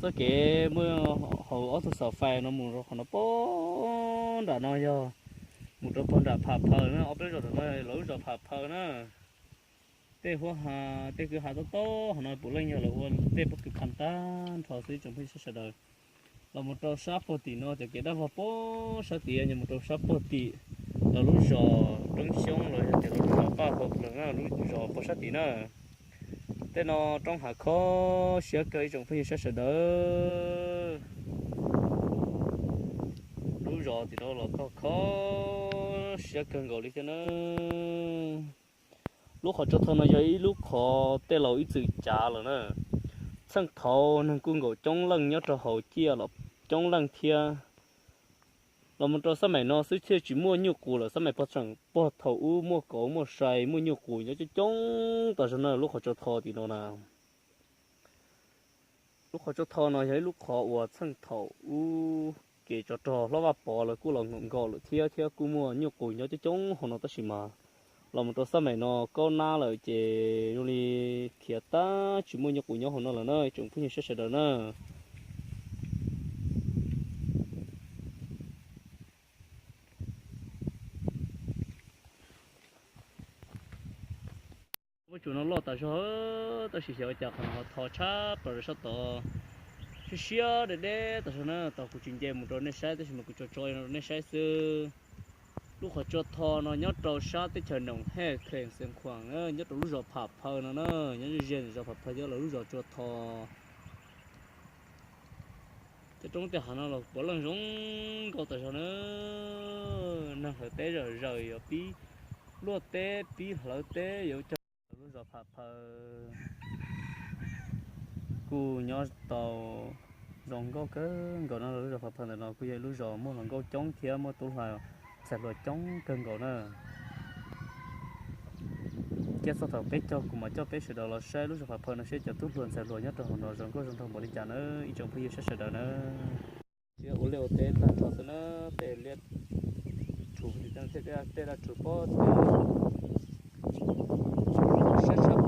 Txoj kev muaj hauv ob tug xav fais no mus rau qhov no pog nram no yog mus rau pog nram Pham Phaws na, ob peb zos ntawm no lawv lub zos Pham Phaws na. Tej huab ha, tej kwj ha tob tob hauv no puav leej yog lawv ua tej pob kws pha tag nrho xwb tsoom phooj ywg sawv daws. Los mus rau sab pog tim no cov kev dab vog pog sab tid yog mus rau sab pog tim lawv lub zos Roob Xyoob los yog tias lawv lub zos Paj Hau lawm na, lub zos pog sab tid na. Tej no roob hav khob siab kawg ib tsoom phooj ywg sawv daws. Lub zos tim no los tog khob siab kawg nkaus li thiab na. Lub qhov tsua tho no yog ib lub qhov tej laus ib txwm cav lawm na. Txheej thaum neeg kuj nkaum coob leej nyob rau hauv ciaj los coob leej thiab. Los mus rau xab maim no xwb thiaj tsis muaj nyuj qus lawm, xab maim pog tseem pog thaum ub muaj kauv muaj sai muaj nyuj qus nyob coob coob tas zog na lub qhov tsua tho tim no na. Lub qhov tsua tho no yog ib lub qhov uas txheej thaum ub kev tsov rog hlob Vaj Pov lawv kuj los nkaum nkaus lawm thiab, thiab kuj muaj nyuj qus nyob coob coob hauv no tab sis mas los mus rau xab maim no kaub nab lawm ces zoo li khiav tag tsis muaj nyuj qus nyob hauv no lawm na tsoom phooj ywg sawv daws na. Lub qhov tsua no loj tas zog, tab sis xyov ua cas qhov no ho tho tshab plaws rau sab tod. Siab siab deb deb tas zog na, tau kuv tsis nce mus rau nej saib tab sis mas kuv tso tso rau nej saib xwb. Lub qhov tsua tho no nyob rau sab teb chaws Noom Hej, Khees Xeev Khuam, nyob rau lub zos Pham Phaws no na, nyob ze ze zos Pham Phaws thiab lawv lub zos tsua tho. Tej roob tej hav no los puav leej zoo nkauj tas zog na. Neeg hlawv teb zom zaws yuav pib luaj teb pib hlawv teb yuav cog lub zos Pham Phaws kuj nyob tau zoo nkauj kawg nkaus no. Lub zos Pham Phaws ntawm no kuj yog ib lub zos muaj hluas nkauj coob thiab muaj tub hluas ntxhais hluas coob kawg nkaus na. Thiab txog thaum peb cog kuv mam coj peb sawv daws los saib lub zos Pham Phaws no seb cov tub hluas ntxhais hluas nyob rau hauv no zoo nkauj zoo nraug npaum li cas na ib tsoom phooj ywg sawv daws na. Siab ua liaj ua teb tag nrho xwb na, tej liab rhuv thiab tej dab rhuv pob tw siab tshaj